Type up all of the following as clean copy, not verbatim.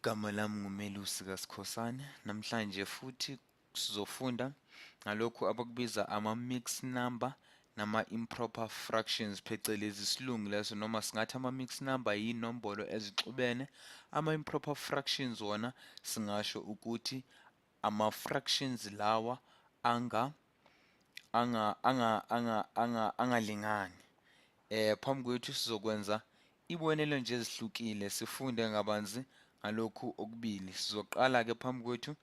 Igama lami nguMelusi kaSikhosana. Namhlanje futhi sizofunda ngalokhu abakubiza ama-mixed number nama-improper fractions, phecelezi isilungu leso, noma singathi ama-mixed number yinombolo ezixubene. Ama-improper fractions wona singasho ukuthi ama-fractions lawa anga anga anga anga anga angalingani. Phambi kwethu sizokwenza ibonelo nje ezihlukile, sifunde ngabanzi ngalokhu okubili. Sizoqala-ke phambi kwethu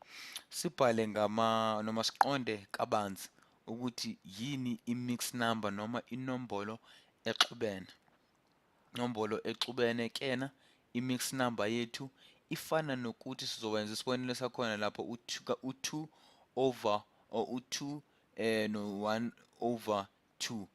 sibhale ngama noma siqonde kabanzi ukuthi yini i-mixed number noma inombolo exubene. Inombolo exubene kena i-mixed number yethu ifana nokuthi sizokwenza isibonelo sakhona lapho u-2 over or u-2 no-1 over 2.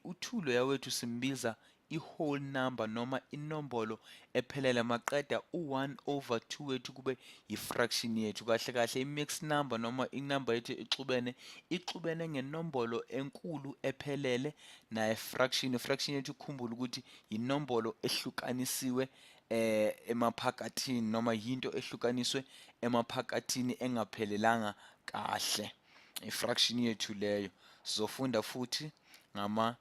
U-2 loya wethu simbiza i-whole number noma inombolo ephelele, maqeda u-1 over 2 wethu kube yi-fraction yethu. Kahle kahle i-mixed number noma inamba yethu exubene ixubene ngenombolo enkulu ephelele naye fraction. I-fraction yethu, ukhumbule ukuthi yinombolo ehlukanisiwe emaphakathini noma yinto ehlukaniswe emaphakathini engaphelelanga kahle, i-fraction yethu leyo. Sizofunda futhi ngama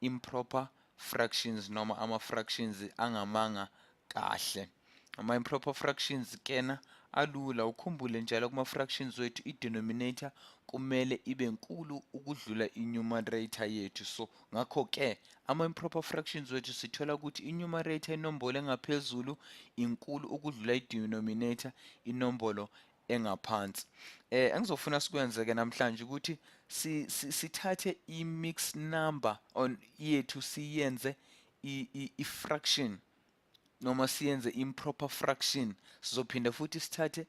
improper fractions noma ama-fractions angamanga kahle. Ama-improper fractions kena alula, ukhumbule njalo kuma-fractions wethu i-denominator kumele ibe nkulu ukudlula i-numerator yethu. So ngakho-ke ama-improper fractions wethu sithola ukuthi i-numerator, inombolo engaphezulu, inkulu ukudlula i-denominator, inombolo engaphansi. Engizofuna sikwenze-ke namhlanje ukuthi sithathe i-mixed number on yethu siyenze i-fraction noma siyenze improper fraction. Sizophinda futhi sithathe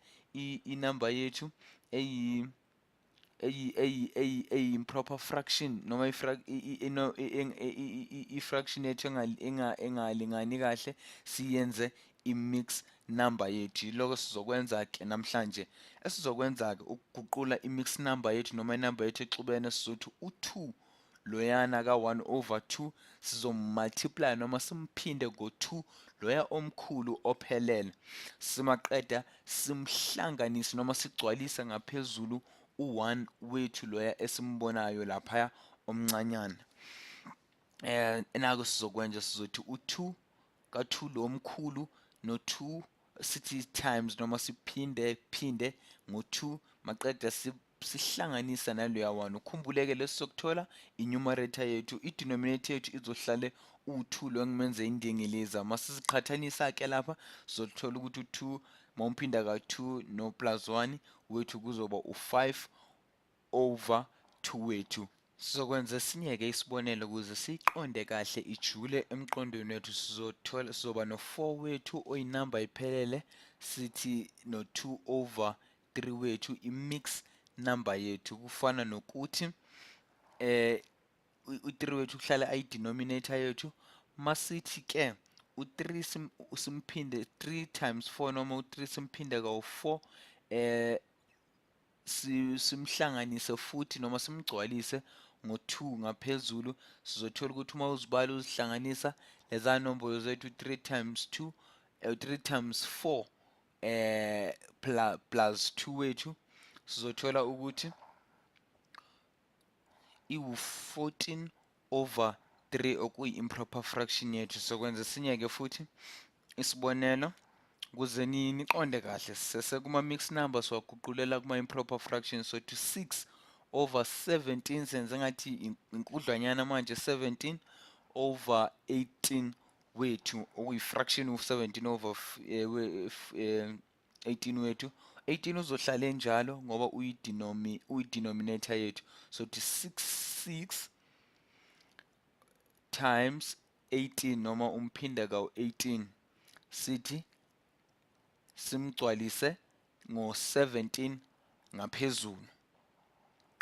inamba yethu eyi eyi eyi eyi eyi-improper fraction noma i-fraction yethu engalingani kahle, siyenze i-mix number yethu. Yiloko sizokwenza-ke namhlanje. Esizokwenza-ke ukuguqula i-mix number yethu noma inamba yethu exubene, sizothi u-2 loyana ka-1 over 2 sizomultiply noma simphinde ngo-2 loya omkhulu ophelele, simaqeda simhlanganise noma sigcwalise ngaphezulu u-1 wethu loya esimbonayo laphaya omncanyana. Enako sizokwenza, sizothi u-2 ka-2 lo omkhulu no-2 sithi times noma siphinde phinde ngo-2, maqeda sihlanganisa naloya 1. Ukhumbuleke lesi sokuthola i-numerator yethu, i-denominator yethu izohlale u-2 lo engimenze indingiliza. Masiziqhathanisa ke lapha sizothola ukuthi u-2 mawumphinda ka-2 no plus 1 wethu kuzoba u-5 over 2 wethu. Sizokwenza esinye-ke isibonelo ukuze siyiqonde kahle ijule emqondweni wethu. Sizothola, sizoba no-4 wethu oyinamba iphelele, sithi no-2 over 3 wethu, i-mix number yethu. Kufana nokuthi u-3 wethu kuhlala ayi-denominator yethu. Masithi ke u-3 simphinde 3 times 4 noma u-3 simphinde kawu-4, simhlanganise futhi noma simgcwalise ngo-2 ngaphezulu, sizothola ukuthi uma uzibala uzihlanganisa leza nombolo zethu 3 times 2, 3 times 4 plus 2 wethu, sizothola ukuthi iwu-14 over 3 okuyi-improper fraction yethu. Sokwenza esinye-ke futhi isibonelo ukuze niqonde kahle. Sese kuma-mixed number siwaguqulela kuma-improper fraction. So to 6 over 17, senze ngathi inkudlwanyana manje, 17 over 18 wethu okuyi-fraction u-17 over 18 wethu. 18 uzohlala enjalo ngoba uyi-denominator yethu. So to 6 6 times 18 noma umphinda kawu-18, sithi simgcwalise ngo-17 ngaphezulu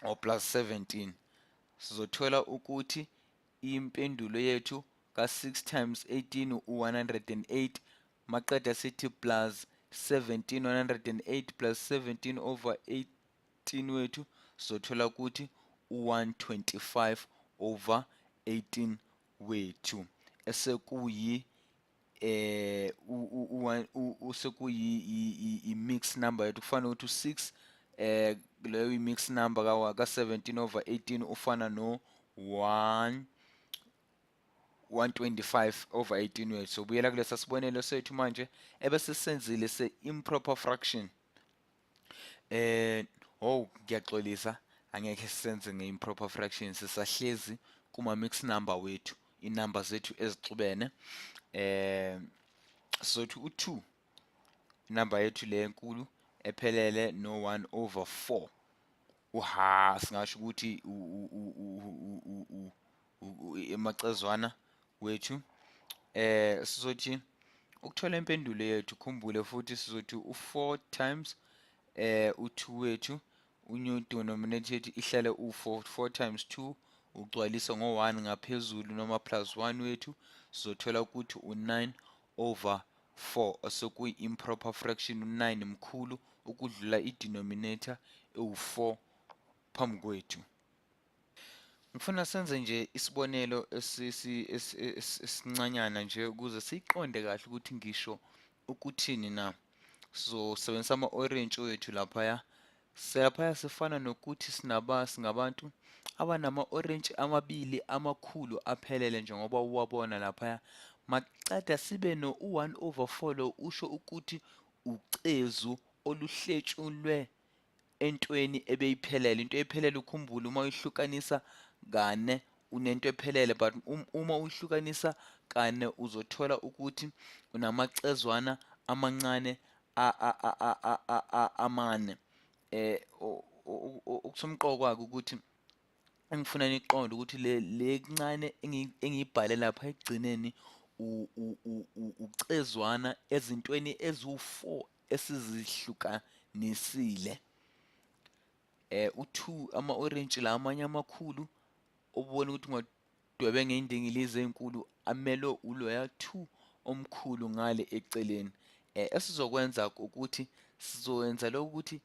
or plus 17, sizothola ukuthi impendulo yethu ka-6 times 18 u-108, maqeda sithi plus 17, 108 plus 17 over 18 wethu, sizothola ukuthi u-125 over 18 wethu esekuyi Sekuyi i-mix number yethu, kufana ukuthi u-6 leyo i-mix number ka 17 over 18 ufana no 1 125 over 18 wethu. So buyela kulesa sibonelo sethu manje ebese senzile se-improper fraction. Oh, ngiyaxolisa, angeke sisenze nge-improper fraction, sisahlezi kuma-mix number wethu, inamba zethu ezixubene. Sothi u-2 inamba yethu le enkulu ephelele no-1 over 4, uha singasho ukuthi emacezwana wethu. Sizothi ukuthola impendulo yethu, khumbule futhi sizothi u-4 times u-2 wethu, u-new denominator yethu ihlale u-4, 4 times 2 ugcwalisa ngo-1 ngaphezulu noma plus 1 wethu, sizothola ukuthi u-9 over 4 osekuyi-improper fraction. U-9 mkhulu ukudlula i-denominator ewu-4 phambi kwethu. Ngifuna senze nje isibonelo esincanyana nje ukuze siyiqonde kahle ukuthi ngisho ukuthini na. Sizosebenzisa ama-orentshi wethu laphaya. Laphaya sifana nokuthi singabantu abanama-orentshi amabili amakhulu aphelele njengoba uwabona laphaya. Maqeda sibe no-1 over 4, lo usho ukuthi ucezu oluhletshulwe entweni ebeyiphelele. Into ephelele, ukhumbule, uma uyihlukanisa kane unento ephelele, but uma uyihlukanisa kane uzothola ukuthi unamacezwana amancane amane. Okusomqoka ukuthi engifuna niqonde ukuthi le ncane engiyibhale lapha ekugcineni ucezwana ezintweni eziwu-4 esizihlukanisile. U-2 ama-orentshi la amanye amakhulu obona ukuthi ungadwebe ngey'ndingilizi ey'nkulu amelwe uloya 2 omkhulu ngale eceleni. Esizokwenza ukuthi sizowenza lokhu ukuthi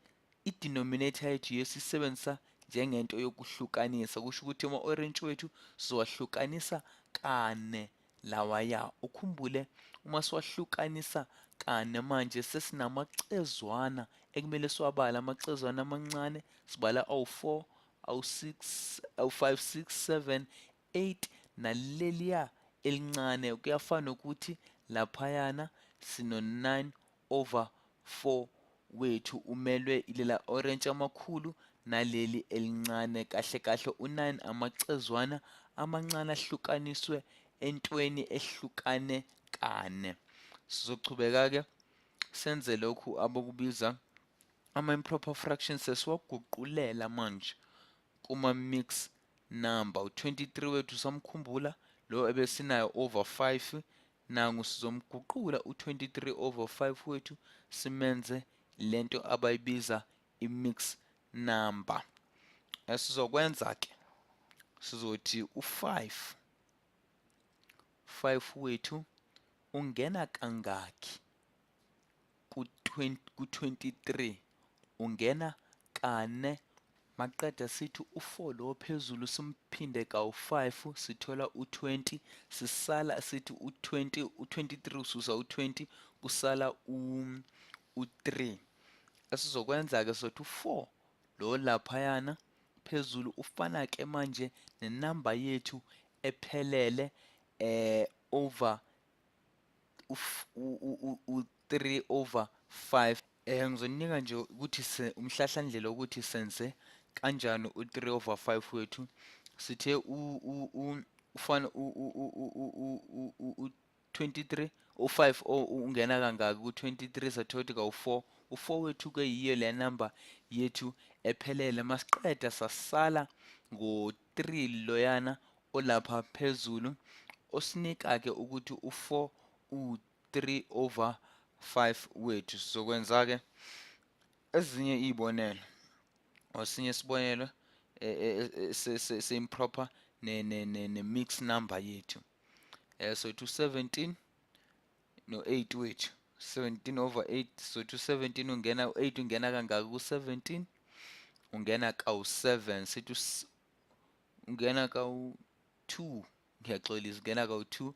i-denominator yethu yesisebenzisa njengento yokuhlukanisa, kusho ukuthi ama-orentshi wethu sizowahlukanisa kane lawaya. Ukhumbule uma siwahlukanisa kane manje sesinamacezwana ekumele siwabale, amacezwana amancane sibala awu-4, awu-6, awu-5, 6, 7, 8 naleliya elincane. Kuyafana nokuthi laphayana sino-9 over 4 wethu umelwe ilela orentshi amakhulu naleli elincane. Kahle kahle u-9 amacezwana amancane ahlukaniswe entweni ehlukane kane. Sizochubeka-ke senze lokhu abakubiza ama-improper fractions, sesiwaguqulela manje kuma-mix number. U-23 wethu samkhumbula lo ebesinayo over 5, nangu sizomguqula u-23 over 5 wethu simenze lento abayibiza i-mix number. Esizokwenza ke sizothi u-5 5 wethu ungena kangaki ku-23, ungena kane. Maqeda sithi u-4 lo phezulu simphinde kawu-5, sithola u-20, sisala sithi u-20, u-23 ususa u-20 kusala u-3. Esizokwenza-ke sothi u-4 lo laphayana phezulu ufana ke manje nenamba yethu ephelele over u-3 over 5. Ngizonika nje ukuthi umhlahlandlela ukuthi senze kanjani u-3 over 5 wethu. Sithe ufana u-23, u-5 ungena kangaki ku-23, sathola ukuthi kawu-4. U-4 wethu ke yiyo le number yethu ephelele. Masiqeda sasala ngo-3 loyana olapha phezulu osinika ke ukuthi u-4 u-3 over 5 wethu. Sizokwenza ke ezinye iy'bonelo, esinye isibonelo se-improper ne-mix number yethu. So 17 no-8 wethu, 17 over 8. So 17 ungena, 8 ungena kangaki ku-17? Ungena kawu-7. Sithi ungena kawu-2, ngiyaxolisa, ungena kawu-2.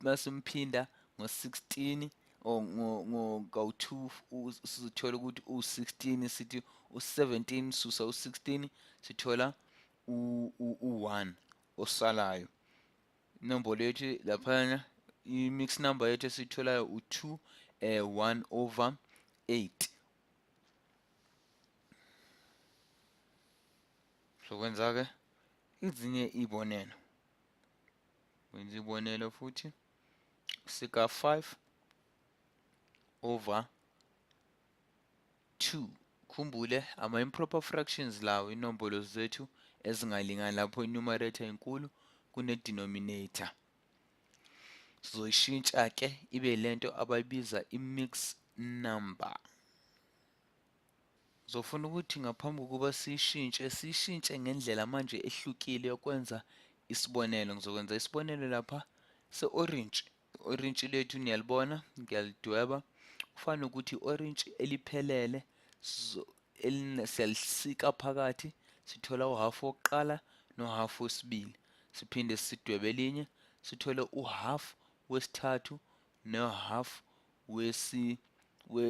Masimphinda ngo-16 kawu-2 sizothola ukuthi u-16, sithi u-17 susa u-16 sithola u-1 osalayo. Inombolo yethu laphana, i-mix number yethu esiyitholayo u-2 1 over 8. Sokwenza-ke ezinye iy'bonelo, wenza ibonelo futhi sika 5 over 2. Khumbule ama-improper fractions lawo, inombolo zethu ezingalingani lapho i-numerator inkulu kune-denominator. Sizoyishintsha-ke ibe lento abayibiza i-mix number. Uzofuna ukuthi ngaphambi kokuba siyishintshe, siyishintshe ngendlela manje ehlukile yokwenza isibonelo. Ngizokwenza isibonelo lapha se-orange. I-orange lethu niyalibona, ngiyalidweba. Kufana nokuthi i-orange eliphelele siyalisika phakathi, sithola uhhafu wokuqala nohhafu wesibili. Siphinde sidwebe elinye, sithole uhhafu wesithathu nohhafu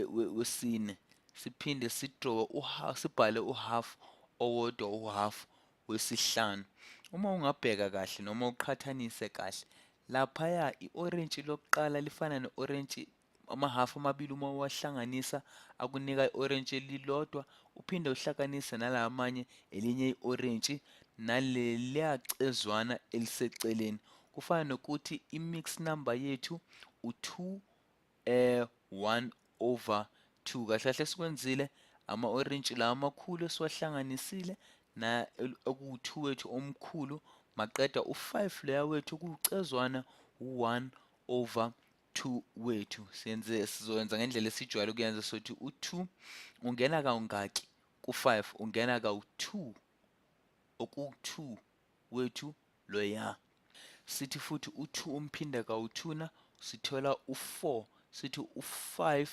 wesine. Siphinde sidrowe sibhale uhhafu owodwa, uhhafu wesihlanu. Uma ungabheka kahle noma uqhathanise kahle, laphaya i-orentshi lokuqala lifana ne-orentshi amahhafu amabili, uma uwahlanganisa akunika i-orentshi elilodwa, uphinde uhlanganise nala amanye elinye i-orentshi naleliya cezwana eliseceleni. Kufana nokuthi i-mix number yethu u-2 1 over 2. Kahle kahle sikwenzile ama-orentshi lawa amakhulu esiwahlanganisile na okuwu-2 wethu omkhulu, maqeda u-5 leya wethu kuwucezwana u-1 over 2 wethu. Sizoyenza ngendlela esijwayele ukuyenza, sothi u-2 ungena kawungaki ku-5, ungena kawu-2, okuwu-2 wethu loya. Sithi futhi u-2 umphinda kawu-2 na sithola u-4, sithi u-5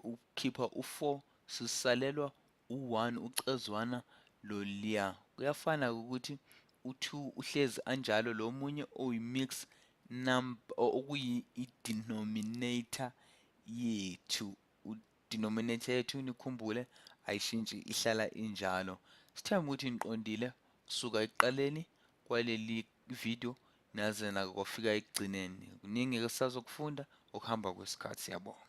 ukhipha u-4 sisalelwa u-1 ucezwana loliya. Kuyafana ukuthi u-2 uhlezi anjalo, lo munye oyi-mix number okuyi-denominator yethu. U-denominator yethu nikhumbule ayishintshi, ihlala injalo. Sithemba ukuthi niqondile kusuka ekuqaleni kwaleli video naze nakwafika ekugcineni. Kuningi esisazokufunda okuhamba kwesikhathi. Siyabonga.